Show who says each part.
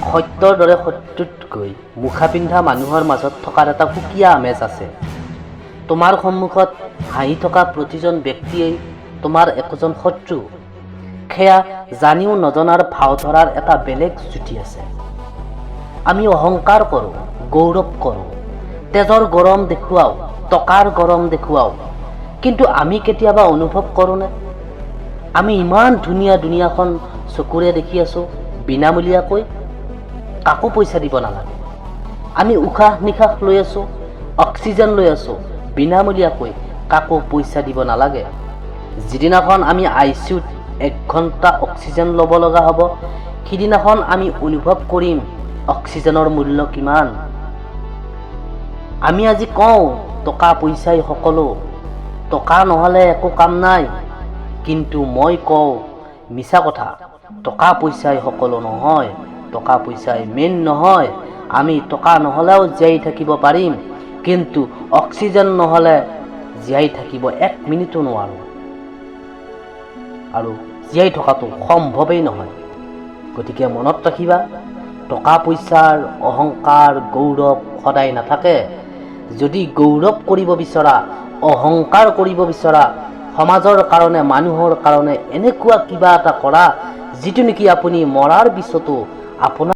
Speaker 1: সত্যৰ দৰে শত্ৰুতকৈ মুখা পিন্ধা মানুহৰ মাজত থকাৰ এটা সুকীয়া আমেজ আছে। তোমাৰ সন্মুখত হাঁহি থকা প্ৰতিজন ব্যক্তিয়েই তোমাৰ একোজন শত্ৰু। সেয়া জানিও নজনাৰ ভাও ধৰাৰ এটা বেলেগ জুতি আছে। আমি অহংকাৰ কৰোঁ, গৌৰৱ কৰোঁ, তেজৰ গৰম দেখুৱাওঁ, টকাৰ গৰম দেখুৱাওঁ, কিন্তু আমি কেতিয়াবা অনুভৱ কৰোঁনে আমি ইমান ধুনীয়া দুনীয়াখন চকুৰে দেখি আছোঁ বিনামূলীয়াকৈ, কাকো পইচা দিব নালাগে? আমি উশাহ নিশাহ লৈ আছোঁ, অক্সিজেন লৈ আছোঁ বিনামূলীয়াকৈ, কাকো পইচা দিব নালাগে। যিদিনাখন আমি আইচিইউত এক ঘণ্টা অক্সিজেন ল'ব লগা হ'ব, সিদিনাখন আমি অনুভৱ কৰিম অক্সিজেনৰ মূল্য কিমান। আমি আজি কওঁ, টকা পইচাই সকলো, টকা নহ'লে একো কাম নাই। কিন্তু মই কওঁ, মিছা কথা। টকা পইচাই সকলো নহয়, টকা পইচাই মেইন নহয়। আমি টকা নহ'লেও জীয়াই থাকিব পাৰিম, কিন্তু অক্সিজেন নহ'লে জীয়াই থাকিব এক মিনিটো নোৱাৰোঁ আৰু জীয়াই থকাটো সম্ভৱেই নহয়। গতিকে মনত ৰাখিবা, টকা পইচাৰ অহংকাৰ গৌৰৱ সদায় নাথাকে। যদি গৌৰৱ কৰিব বিচৰা, অহংকাৰ কৰিব বিচৰা, সমাজৰ কাৰণে, মানুহৰ কাৰণে এনেকুৱা কিবা এটা কৰা, যিটো নেকি আপুনি মৰাৰ পিছতো আপোনাৰ